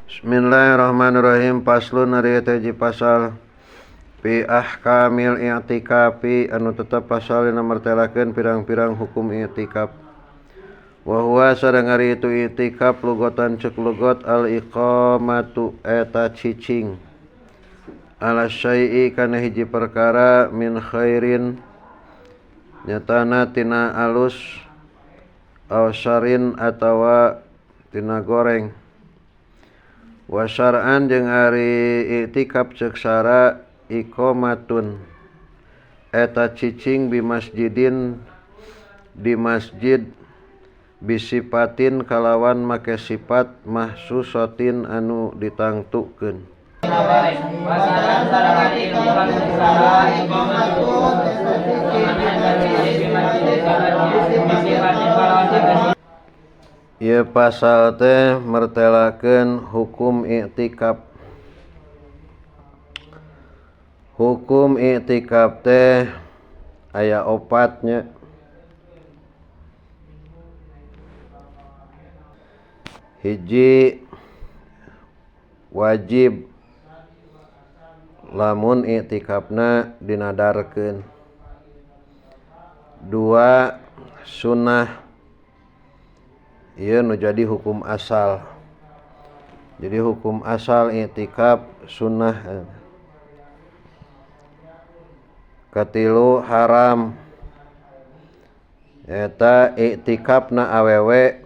Bismillahirrahmanirrahim. Paslon ari eta hiji pasal fi ahkamil i'tikafi anu tetep pasal dina martelakeun pirang-pirang hukum i'tikaf. Wa huwa sareng ari itu i'tikaf lugotan ceuk lugot al iqamatu eta cicing ala syai'i kana hiji perkara min khairin nyatana tina alus aw syarin atawa tina goreng. Wa syar'an jeung ari i'tikaf ceuk syara iqamatun eta cicing bi masjidin di masjid bisipatin kalawan make sifat mahsusatin anu ditangtukeun. Ieu pasal teh mertelakeun hukum i'tikaf. Hukum i'tikaf teh aya opatnya. Hiji wajib lamun i'tikafna dinadarkeun. Dua sunnah ieu nu jadi hukum asal. Jadi hukum asal i'tikaf sunnah. Katilu haram eta i'tikafna awewe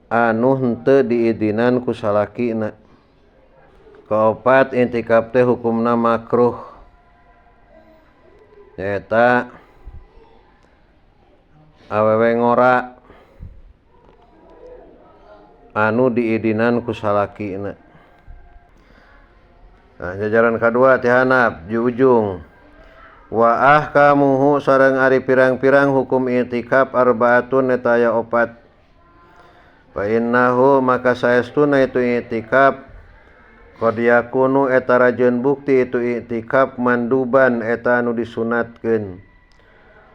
anu henteu diidinan ku salakina. Kaopat i'tikaf teh hukumna makruh eta awewe ngora anu diidinan ku salakina. Nah, jajaran kadua ti handap di ujung. Wa ahkamuhu sareng ari pirang-pirang hukum i'tikaf arbaatun eta aya opat. Fa innahu maka saestuna itu i'tikaf qad yakunu eta rajeun bukti itu i'tikaf manduban eta anu disunatkeun.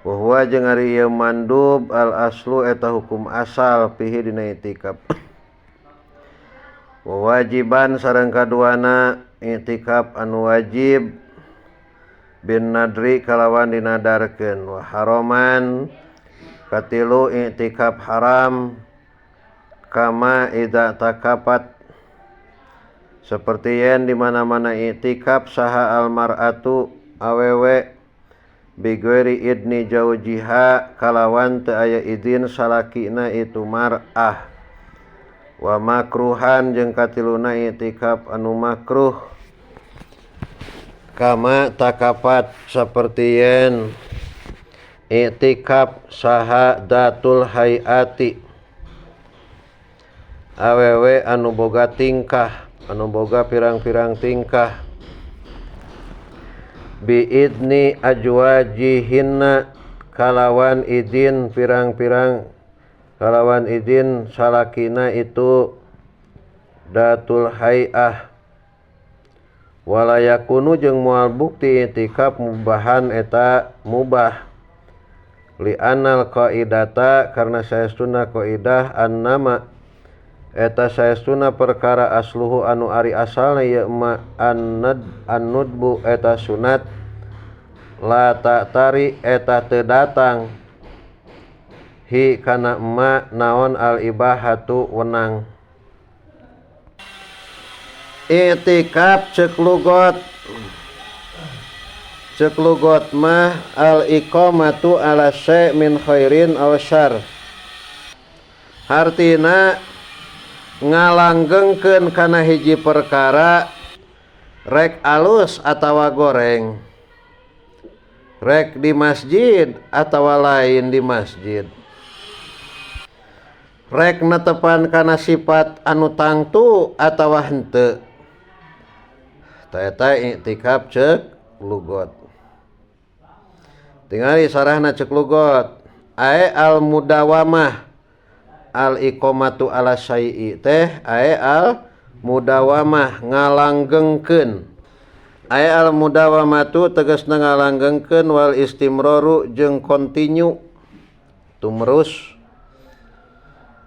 Wa huwa jeung ari ieu mandub al aslu eta hukum asal fihi dina i'tikaf. Wa wajiban sareng kaduana i'tikaf anu wajib bin nadri kalawan dinadarkeun. Wa haraman katilu i'tikaf haram kama idza takapat seperti yen di mana-mana i'tikaf saha almar'atu awewe bighairi idni jaujiha kalawan teu aya izin salakina itu mar'ah. Wa makruhan jeung katiluna i'tikaf anu makruh kama takapat seperti yen i'tikaf saha datul hayati awewe anu boga tingkah anu boga pirang-pirang tingkah biidni ajwajihinna kalawan izin pirang-pirang kalawan izin salakina itu datul hayah. Wala yakunu jeung moal bukti i'tikaf mubahan eta mubah li anal qaidata karena saestuna qaidah annama eta saestuna perkara asluhu anu ari asalna ieu ma annudbu eta sunat la ta'tari eta teu datang hi kana ma naon al ibahatu wenang. I'tikaf ceuk lugot mah al iqamatu ala syai' min khairin aw syarr hartina ngalanggengkeun kana hiji perkara rek alus atawa goreng rek di masjid atawa lain di masjid rek netepan kana sifat anu tangtu atawa henteu. Eta i'tikaf ceuk lugot. Tingali sarahna ceuk lugot ae al mudawamah al iqamatu ala syai'i teh ae al mudawamah ngalanggengkeun. Ae al mudawamatu tegasna ngalanggengkeun wal istimroru jeung kontinu tumrus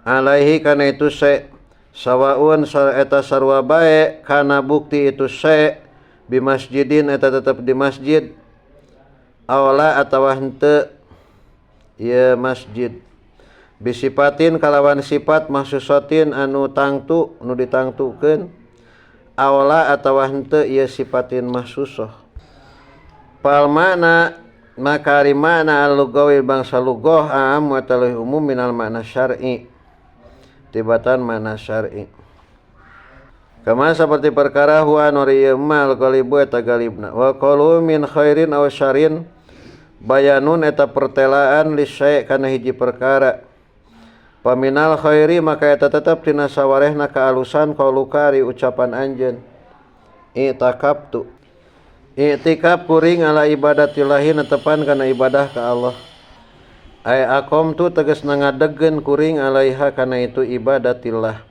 alaihi kana itu syai' Sawaun eta sarua bae kana bukti itu syai' bi masjidin eta tetep di masjid awla atawa henteu ieu masjid bisipatin kalawan sifat mahsusatin anu tangtu nu ditangtukeun awla atawa henteu ieu sipatin mahsusah. Fal makna maka ari makna al-lugawi bangsa lugoh am wa talih umum minal makna syar'i tibatan makna syar'i. Kama seperti perkara huwa nuri mal galibu eta galibna wa qalu min khairin aw syarrin bayanun eta pertelaan li syai' kana hiji perkara. Paminal khairi maka eta tetep tina sawarehna kaalusan qauluka ari ucapan anjeun i'takabtu i'tikaf kuring ala ibadatillahi netepan kana ibadah ka Allah. Ay aqamtu tegasna ngadegkeun kuring alaiha kana itu ibadatillah.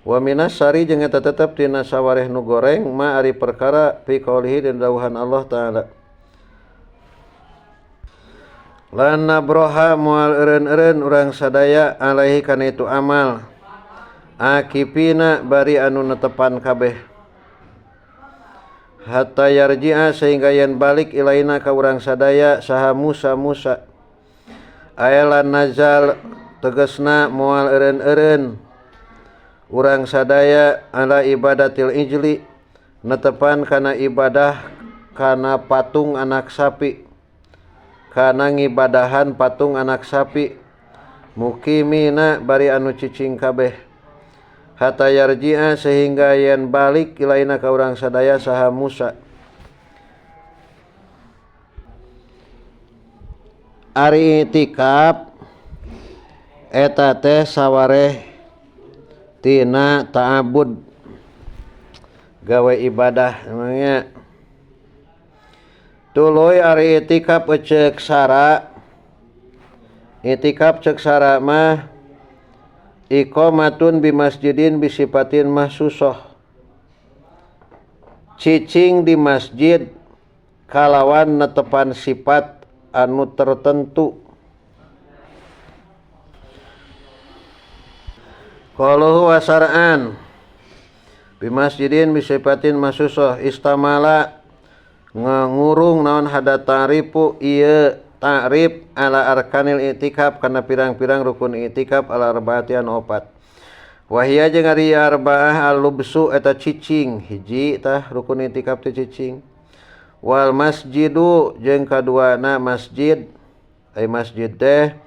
Wa minas sari jeung eta tetep tina sawareh nu goreng ma ari perkara fi qaulihi dina dawuhan Allah taala. Lan nabroha moal eureun-eureun urang sadaya alaihi kana itu amal akifina bari anu netepan kabeh hatta yarji'a sehingga yen balik ilaina ka urang sadaya saha Musa Musa ayalan nazal tegasna moal eureun-eureun urang sadaya ala ibadatil ijli netepan kana ibadah kana patung anak sapi kana ngibadahan patung anak sapi mukimina bari anu cicing kabeh hatta yarji'a sehingga yen balik ilaina ka urang sadaya saha Musa. Ari itikaf eta teh sawareh tina ta'abud gawe ibadah namanya. Tuluy ari itikaf ceuk sara itikaf ceuk sara mah iqamatun bi masjidin bisifatin mahsusah cicing di masjid kalawan netepan sifat anu tertentu. Qaluhu wasar'an bi masjidin bisifatin mahsusah istamala ngurung naon hada ta'rifu ieu ta'rif ala arkanil i'tikaf kana pirang-pirang rukun i'tikaf ala arbaati anu opat. Wahia jeung ari arbaah al-lubsu eta cicing hiji tah rukun i'tikaf teh cicing. Wal masjidu jeung kaduana masjid ai masjid teh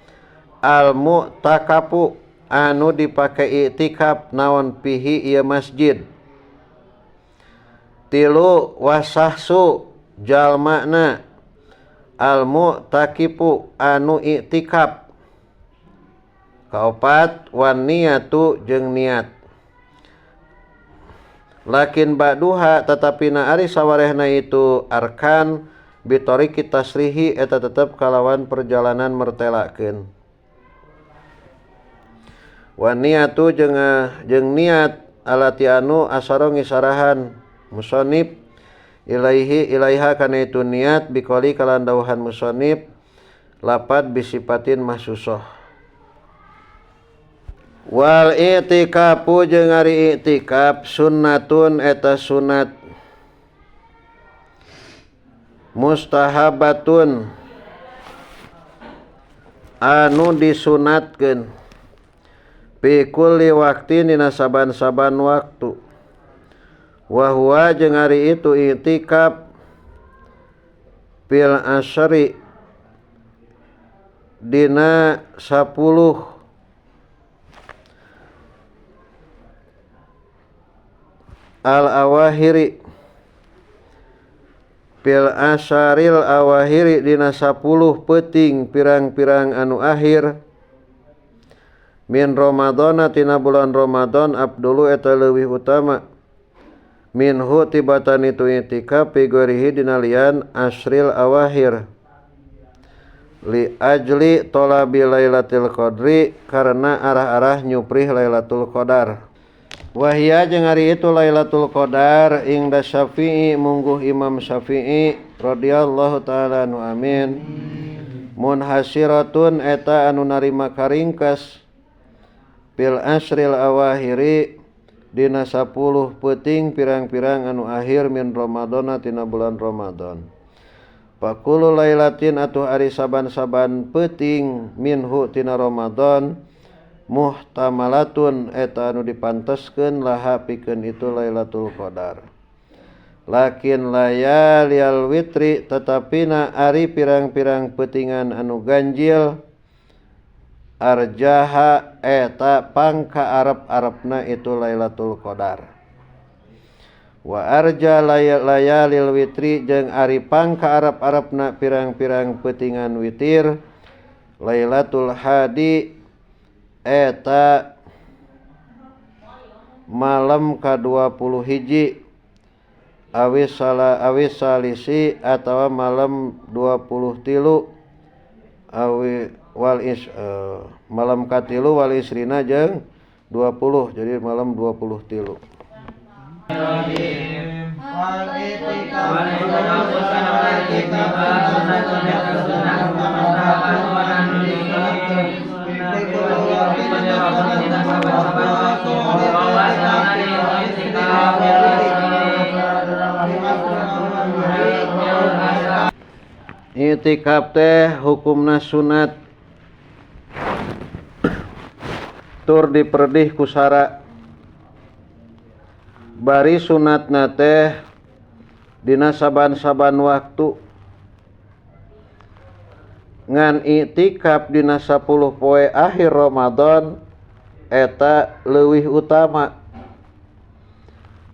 al mu'takafu anu dipake i'tikaf naon pihi ieu masjid. Tilu wasahsu jalmana al mu'takifu anu i'tikaf. Kaopat wan niatu jeung niat. Lakin ba'duha tetapi na ari sawarehna itu arkan bitoriki tasrihi eta tetep kalawan perjalanan mertelakeun. Wan niatu jeung niat alati anu asaro ngisarahan musonib ilaihi ilaiha kana itu niat bikoli kalan dawuhan musonib lapad bisipatin mahsusoh. Wal i'tikafu jeung ari i'tikaf sunnatun eta sunat mustahabatun anu disunatkeun fi kulli waqtin dina saban-saban waktu. Wa huwa jeung ari itu i'tikaf fil asri dina 10 al awahiri fil asaril awahiri dina 10 peuting pirang-pirang anu akhir min Ramadhana tina bulan Ramadan abdulu eta leuwih utama minhu tibatan itu i'tikaf fi ghairihi dina lian asril awahir li ajli tolabi lailatul qadri karena arah-arah nyuprih Lailatul Qadar. Wahia jeung ari itu Lailatul Qadar ingda Syafi'i mungguh Imam Syafi'i radhiyallahu taala anhu amin. Munhasiratun eta anu narima karingkas Fil asril awahiri dina 10 peuting pirang-pirang anu akhir min Ramadana tina bulan Ramadan. Fakulu lailatin atuh ari saban-saban peuting minhu tina Ramadan muhtamalatun eta anu dipanteskeun laha pikeun itu Lailatul Qadar. Lakin layalial witri tetapina ari pirang-pirang peutingan anu ganjil arjaha eta pangka arep-arepna itu Lailatul Qadar. Wa arja layalil witri jeung ari pangka arep-arepna pirang-pirang peutingan witir Lailatul Hadi eta malam ka-21 awis sala awis salisi atawa malam 23 awi wal is malam katilu wal isrina jeung 20 jadi malam 23. Itikaf teh hukumna sunat tur diperdih ku sara. Bari sunatna teh dina saban-saban waktu. Ngan itikaf dina 10 poe akhir Ramadan eta leuwih utama.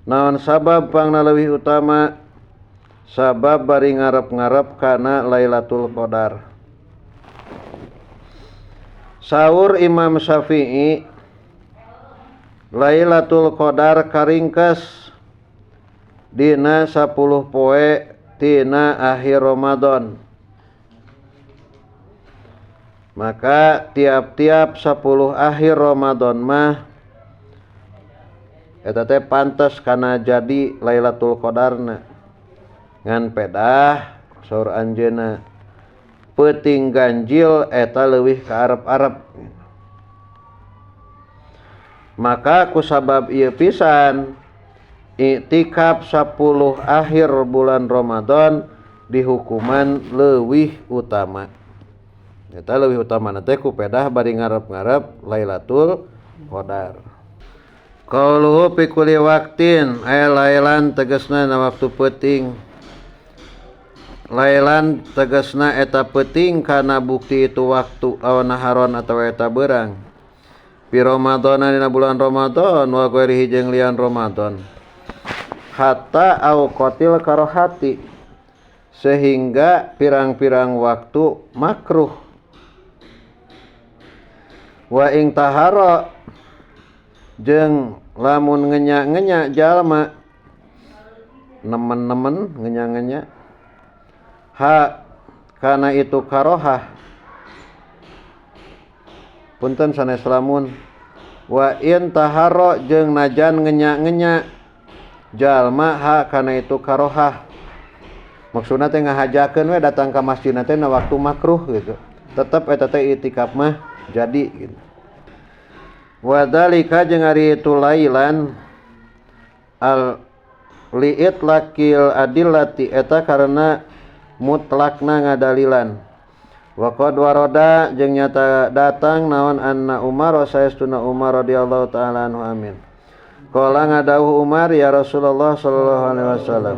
Naon sabab pangna leuwih utama? Sabab bari ngarep-ngarep kana Lailatul Qadar. Saur Imam Syafi'i Lailatul Qadar karingkes dina 10 poe tina akhir Ramadan. Maka tiap-tiap 10 akhir Ramadan mah eta teh pantes kana jadi Lailatul Qadarna. Ngan pedah saur anjeunna peuting ganjil eta leuwih ka arep-arep. Maka kusabab ieu pisan iktikaf 10 akhir bulan Ramadan dihukuman leuwih utama. Eta leuwih utama teh ku pedah bari ngarep-ngarep Lailatul Qadar. Qauluhu fi kulli waqtin ay lailan tegasna na waktu peuting. Lailan tegasna eta peuting kana bukti itu waktu awan naharon atawa eta beurang. Fi Ramadhana dina bulan Ramadan wa ghairihi jeung lian Ramadan. Hatta auqatil karohati sehingga pirang-pirang waktu makruh. Wa ing tahara jeung lamun ngenya-ngenya jalma nemen-nemen ngenya-ngenya ha kana itu karohah punten sanes lamun wa in tahara jeung najan ngenya-ngenya jalma ha kana itu karohah. Maksudna teh ngahajakeun we datang ka masjidna teh na waktu makruh gitu, tetep eta teh itikaf mah jadi gitu. Wa dzalika jeung ari itu lailan al liitlaqil adillati eta karena mutlakna ngadalilan. Wa qad warada jeung nyata datang naon anna Umar saestuna Umar radhiyallahu taala anhu amin. Qala ngadawuh Umar ya Rasulullah sallallahu alaihi wasallam,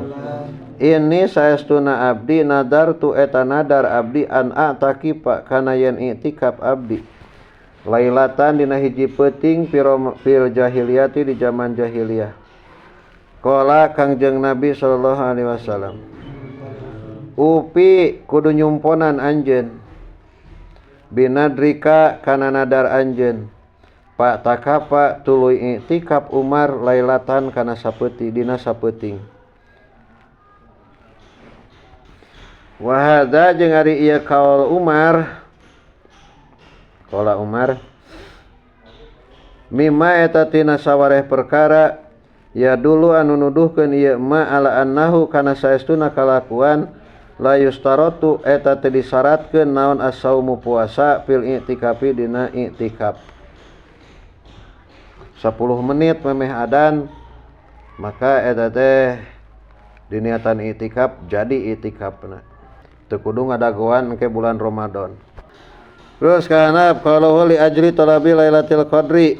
ini saestuna abdi nadartu eta nadar abdi an atakifa kana yen i'tikaf abdi lailatan dina hiji peuting fil jahiliyati di zaman jahiliyah. Qala Kangjeng Nabi sallallahu alaihi wasallam, upi kudu nyumponan anjeun binadrika kana nadar anjeun pak takapa tuluy i'tikaf Umar lailatan kana sapeuti dina sapeuting. Wa hadza jeung ari ieu kaul Umar, qala Umar mimma eta tina sawareh perkara ya dulu anu nuduhkeun ieu ma ala annahu kana saestuna kalakuan la yustarotu eta teu disyaratkeun naon as-saumu puasa fil i'tikafi dina i'tikaf. 10 menit memeh adan maka eta teh diniatan itikaf jadi itikafna teu kudu ngadagoan ke bulan Ramadan. Terus kana qaluhu li ajri talabi lailatul qadri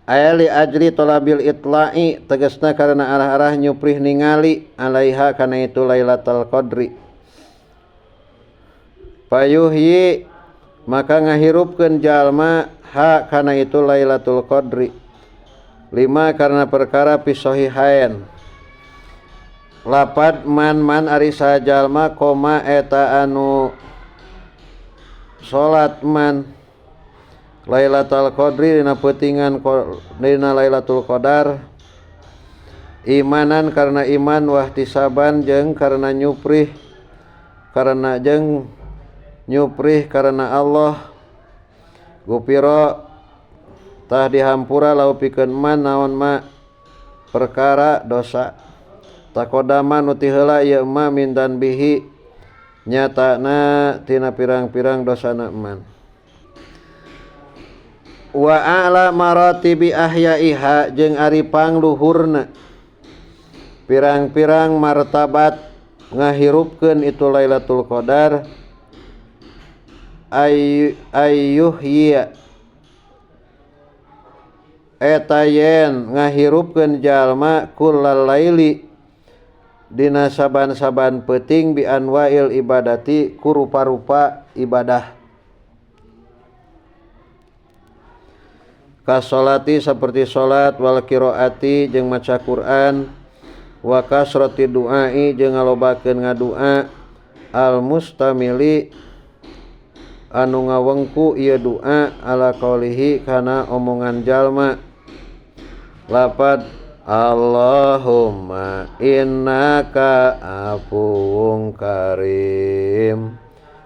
aya li ajri talabil itla'i tegasna karena arah-arah nyuprih ningali alaiha kana itu lailatul qadri payuhyi maka ngahirupkeun jalma ha kana itu lailatul qadri lima karena perkara fi sahihain lapad man ari sajalma koma eta anu salat man Lailatul Qadri dina peutingan dina Lailatul Qadar imanan karena iman wahtisaban jeung karena nyuprih karena jeung nyuprih karena Allah gupiro tah dihampura lau pikeun man naon ma perkara dosa takodama nu ti heula ieu ma min danbihi nyatana tina pirang-pirang dosana man wa a'la maratibi ahyaiha jeung ari pangluhurna pirang-pirang martabat ngahirupkeun itu Lailatul Qadar ayyuhya eta yen ngahirupkeun jalma kullal laili dina saban-saban peuting bi anwa'il ibadati ku rupa-rupa ibadah kasolati seperti salat wal qiraati jeung maca Quran wa kasrati du'ai jeung ngalobakeun ngadua al mustamili anu ngawengku ieu doa ala qaulihi kana omongan jalma lapad Allahumma innaka afuwun karim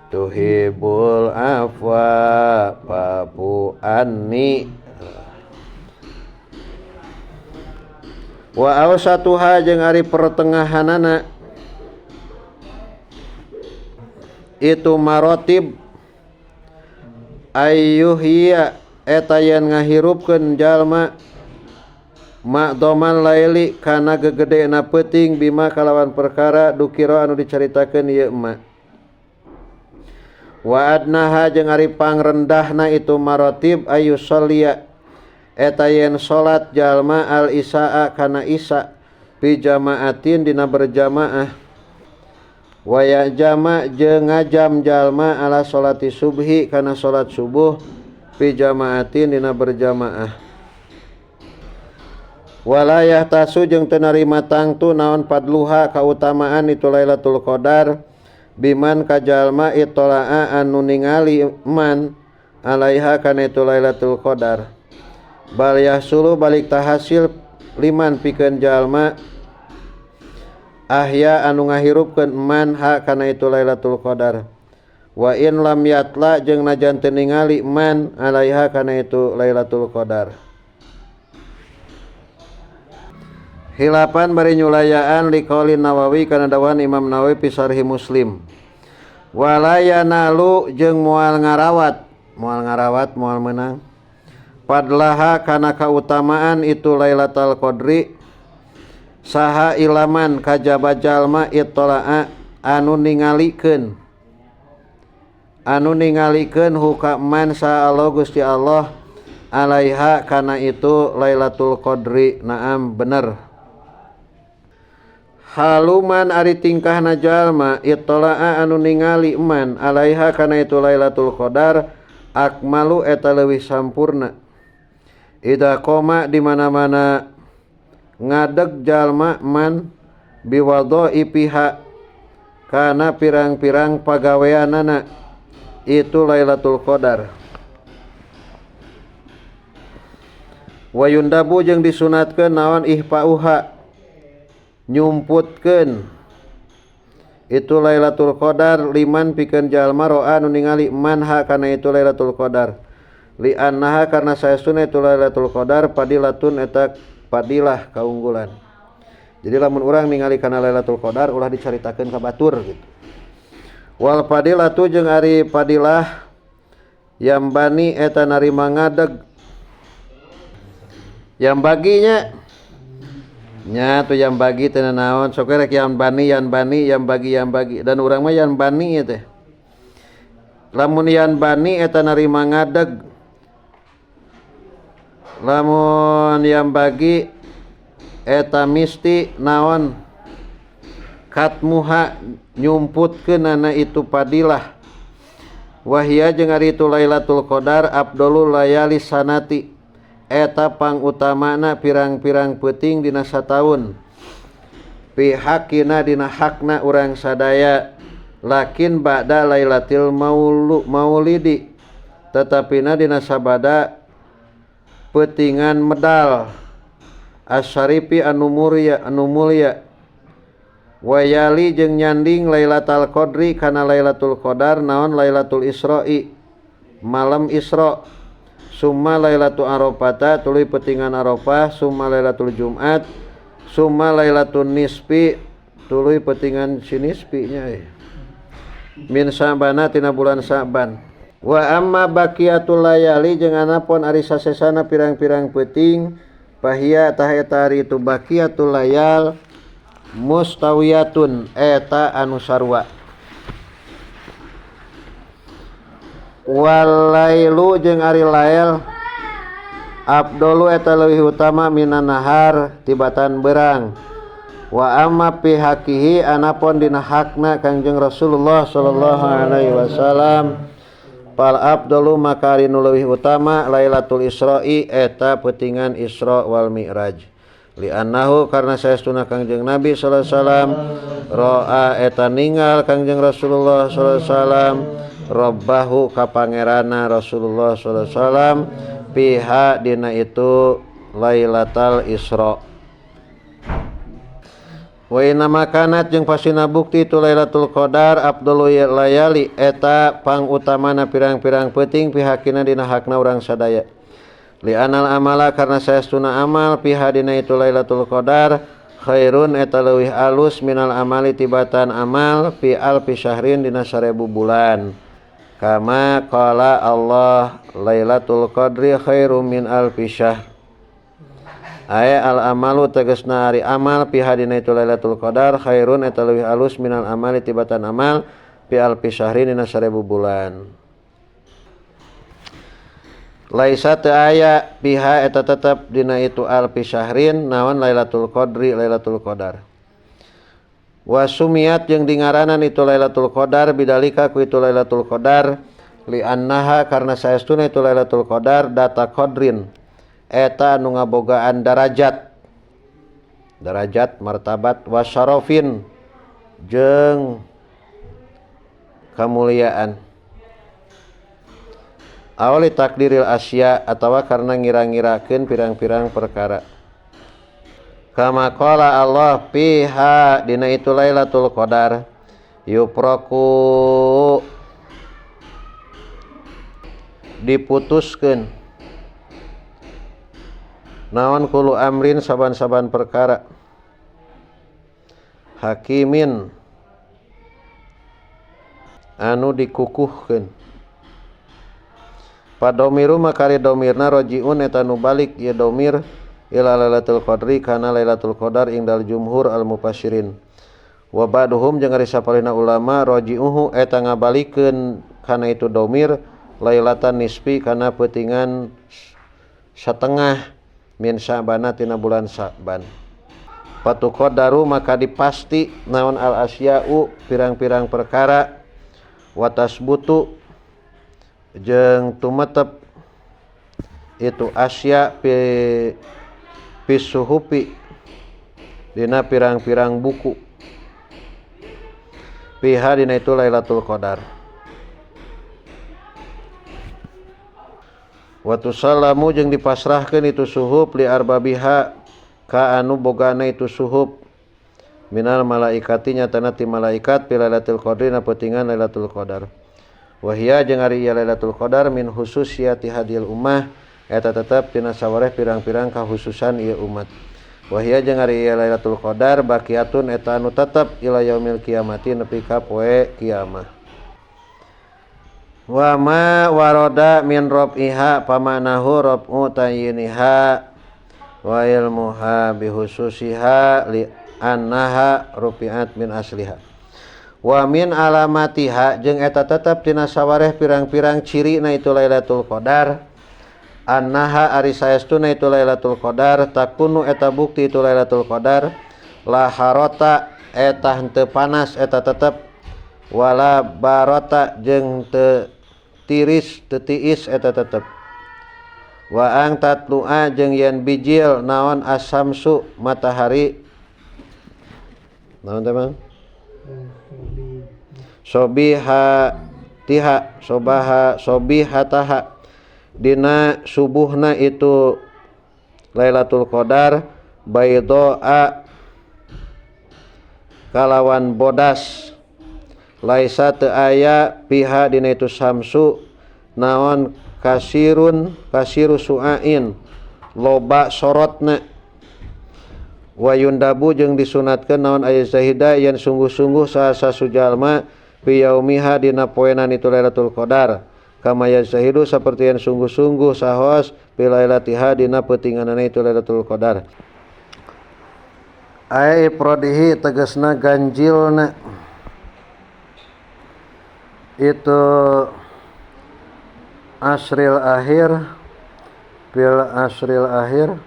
tuhibbul afwa fa'fu anni wa awsatuha jeung ari pertengahanana itu marotib ayyuhya eta yen ngahirupkeun jalma ma'doman laili kana gegedena peuting bima kalawan perkara dukira anu dicaritakeun ieu ma wa adnaha jeung ari pangrendahna itu marotib ayyusalliya eta yen salat jalma al isaa kana isa fi jamaatin dina berjamaah wa ya jama jeung ngajam jalma ala salati subhi kana salat subuh fi jamaatin dina berjamaah wala yahtasu jeung teu narima tangtu naon fadluha kautamaan itu Lailatul Qadar biman ka jalma itolaa anu ningali man alaiha kana itu Lailatul Qadar bal yahsulu balik tahasil liman pikeun jalma ahya anu ngahirupkeun man ha kana itu Lailatul Qadar wa in lam yatla jeung najan teu ningali man alaiha kana itu Lailatul Qadar hilapan bari nyulayaan liqaulin Nawawi kana dawan Imam Nawawi fi Syarhi Muslim wala yanalu jeung moal ngarawat moal meunang fadlaha kana kautamaan itu Lailatul Qadri saha ilaman kajaba jalma ittala'a anu ningalikeun hukaman sa Allah Gusti Allah alaiha kana itu Lailatul Qadri. Naam bener haluman ari tingkahna jalma ittala'a anu ningali man alaiha kana itu Lailatul Qadar akmalu eta leuwih sampurna ida koma di mana-mana ngadeg jalma man biwadoi piha kana pirang-pirang pagaweanana itu Lailatul Qadar wayundabu jeung disunatkeun naon ihpauha nyumputkeun itu Lailatul Qadar liman pikeun jalma roa nu ningali man ha kana itu Lailatul Qadar li annaha karena saestuna itu Lailatul Qadar padilatun eta padilah kaunggulan. Jadi lamun urang ningali kana Lailatul Qadar ulah dicaritakeun ka batur gitu. Wal padilatu jeung ari padilah yambani eta narima ngadeg Yang baginya nya tuh yang bagi teh naon sok rek yang bani yang bani yang bagi yang bagi dan urang mah yang bani teh. Lamun yang bani eta narima ngadeg. Lamun yang bagi eta misti naon katmuha nyumputkeunana itu padilah. Wahia jeung ari itu Lailatul Qadar afdalul layali sanati eta pangutamana pirang-pirang peuting dina sataun pihakina dina hakna urang sadaya lakin ba'da lailatil maulidi tetapina dina sabada peutingan medal asyarifi anu mulia anu mulia wayali jeung nyanding Lailatul Qadri kana Lailatul Qadar naon Lailatul Isra'i malam Isra summa Lailatul Arafata tuluy peutingan Arafah summa Lailatul Jumat summa Lailatul Nisfi tuluy peutingan si nisfi nya min Sa'bana tina bulan Sa'ban wa amma baqiyatul layali jeung anapun ari sasesana pirang-pirang peuting pahia tah eta ari itu baqiyatul layal mustawiyatun eta anu sarua walailu jeung ari lael abdolu eta leuwih utama minan nahar tibatan berang wa amma fi haqihi anapun dina hakna Kangjeng Rasulullah sallallahu alaihi wasallam fal abdolu maka ari nu leuwih utama Lailatul Isra'i eta peutingan Isra wal Mi'raj li'annahu karena saestuna Kangjeng Nabi sallallahu alaihi wasallam ra'a eta ningal Kangjeng Rasulullah sallallahu alaihi wasallam Rabbahu ka pangeranna Rasulullah sallallahu alaihi wasallam piha dina itu Lailatul Isra wa inna makanat jeung pasina bukti itu Lailatul Qadar afdalul layali eta pangutamana pirang-pirang peuting pihakina dina hakna urang sadaya li'anal amala karena saestuna amal piha dina itu Lailatul Qadar khairun eta leuwih alus minal amali tibatan amal fi alfi syahrin dina 1000 bulan kama qala Allah Lailatul Qadri khairum min alfi syahr aya al amalu tegasna ari amal fi hadina itu Lailatul Qadar khairun eta leuwih alus minal amali tibatan amal fi alfi syahrin dina 1000 bulan laisa teu aya piha eta tetep dina itu alfi syahrin naon Lailatul Qadri Lailatul Qadar wa sumiyat jeung dingaranan itu Lailatul Qadar bidalika ku itu Lailatul Qadar li annaha karena saestuna itu Lailatul Qadar data qadrin eta anu ngabogaan darajat darajat martabat wa syarafin jeung kamuliaan awali takdiril asya atawa karena ngira-ngirakeun pirang-pirang perkara kama qala Allah fiha dina itu Lailatul Qadar yupraku diputuskeun naon kulu amrin saban-saban perkara hakimin anu dikukuhkeun padomiru makari domirna rojiun eta nu balik ieu domir ila Lailatul Qadri kana Lailatul Qadar indal jumhur al mufassirin wa ba'duhum jeung ari sapalihna ulama rojiuhu eta ngabalikeun kana itu domir lailatan nisfi kana peutingan satengah min Sya'bana tina bulan Sya'ban patuqaddaru maka dipasti naon al asya'u pirang-pirang perkara watasbutu jeung tumetep itu asya pisuhupi dina pirang-pirang buku piha dina itu Lailatul Qadar wa tusallamu jeung dipasrahkeun itu suhuf li arbabiha ka anu bogana itu suhuf minal malaikati nyatana ti malaikat fi Lailatul Qadri na peutingan Lailatul Qadar wahia jeung ari ieu Lailatul Qadar min khususiyati hadil ummah eta tetep tina sawareh pirang-pirang kahususan ieu umat wahia jeung ari ieu Lailatul Qadar baqiatun eta anu tetep ila yaumil kiamati nepi ka poe kiamah wa ma waroda min rab'iha pamanahu rab'u tayyiniha Wa ilmuha bihususiha li annaha rufi'at min asliha. Wa min alamatiha jeung eta tetep tina sawareh pirang-pirang ciri na itu Lailatul Qadar. Annaha ari saestuna itu Lailatul Qadar takunu eta bukti itu Lailatul Qadar la harota eta henteu panas eta tetep wala barota jeung teu tiris teu tiis eta tetep. Wa ang tatlu'a jeung yen bijil naon asamsu matahari naon teh Mang? Sobiha tiha sobaha sobihataha dina subuhna itu Lailatul Qadar baidoa kalawan bodas laisa teu aya piha dina itu samsu naon kasirun kasiru suain loba sorotna. Wa yundabu jeung disunatkeun naon aya zahida yen sungguh-sungguh saha sujalma fi yaumiha dina poenan itu Lailatul Qadar kama yazahidu saperti yen sungguh-sungguh sahos fi lailatiha dina peutinganana itu Lailatul Qadar. Ai iprodihi tegasna ganjilna itu asril akhir fil asril akhir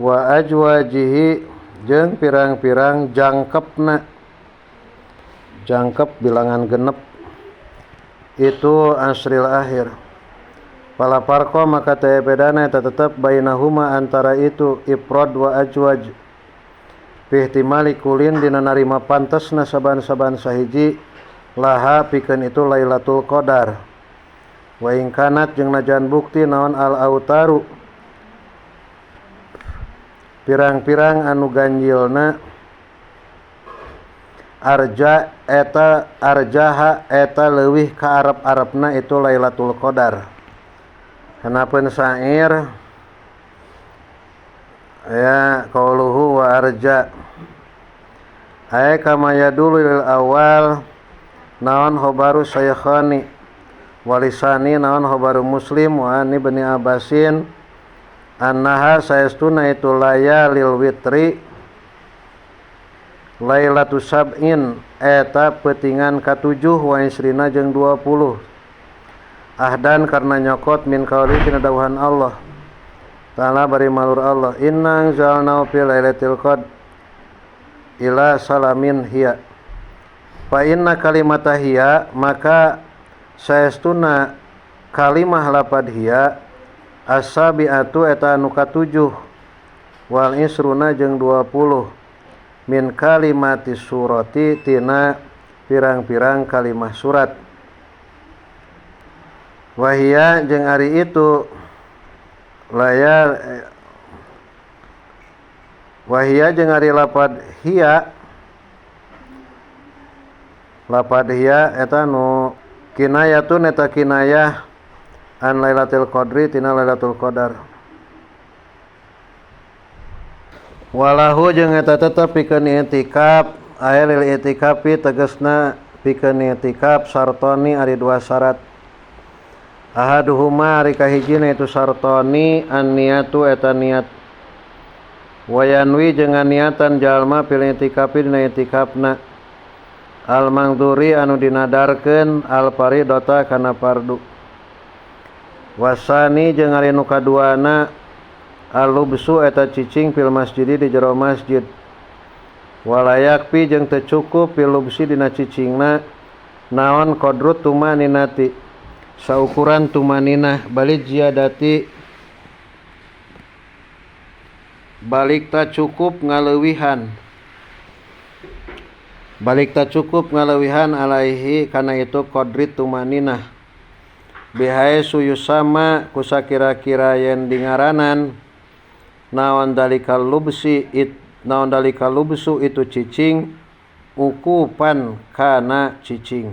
wa ajwajihi jeung pirang-pirang jangkepna jangkep bilangan genep itu asril akhir. Fala farqa maka teu bedana eta tetep bainahuma antara itu ifrad wa ajwaj fi ihtimali kulin dina narima pantesna saban-saban sahiji laha pikeun itu Lailatul Qadar. Wa in kanat jeung najan bukti naon al autaru pirang-pirang anu ganjilna arja eta arjaha eta leuwih ka arep-arepna itu Lailatul Qadar. Hanapeun syair ya qauluhu wa arja ay kama yadulu lil awal naon khobaru syakhani walisani naon khobaru Muslim wa ani bani Abbasin annaha saestuna itu layalil witri Lailatul sab'in eta peutingan katujuh wa isrina jeung 20 ahdan karena nyokot min qauli tina dawuhan Allah Ta'ala bari malur Allah inna anzalnahu fi lailatul qadr ila salamin hiya fa inna kalimata hiya maka saestuna kalimah lapad hiya as-sabi'atu eta anu katujuh wal isruna jeung 20 min kalimati surati tina pirang-pirang kalimah surat. Wahia jeung ari itu layar wahia jeung ari lapad hiya eta nu kinayatun eta kinayah an Lailatul Qadri tina Lailatul Qadar. Walahu jeung eta tetep pikeun i'tikaf aya lil i'tikafi tegasna pikeun i'tikaf sartoni ari dua syarat. Ahaduhuma ari kahijina itu sartoni an niatu eta niat. Wayanwi jeung niatan jalma fil i'tikafi dina i'tikafna. Al mangduri anu dinadarkeun al faridota kana fardu. Wasani jeung ari nu kaduana al-lubsu eta cicing fil masjidi di jero masjid. Walayak pi jeung teu cukup fil lubsi dina cicingna naon qadrut tumaninati saukuran tumaninah balik ziyadati balik ta cukup ngaleuwihan balik ta cukup ngaleuwihan alaihi kana itu qadrit tumaninah bihae suyusama kusakira-kira yen dingaranan naon dalikal lubsi it naon dalikal lubsu itu cicing ukupan kana cicing.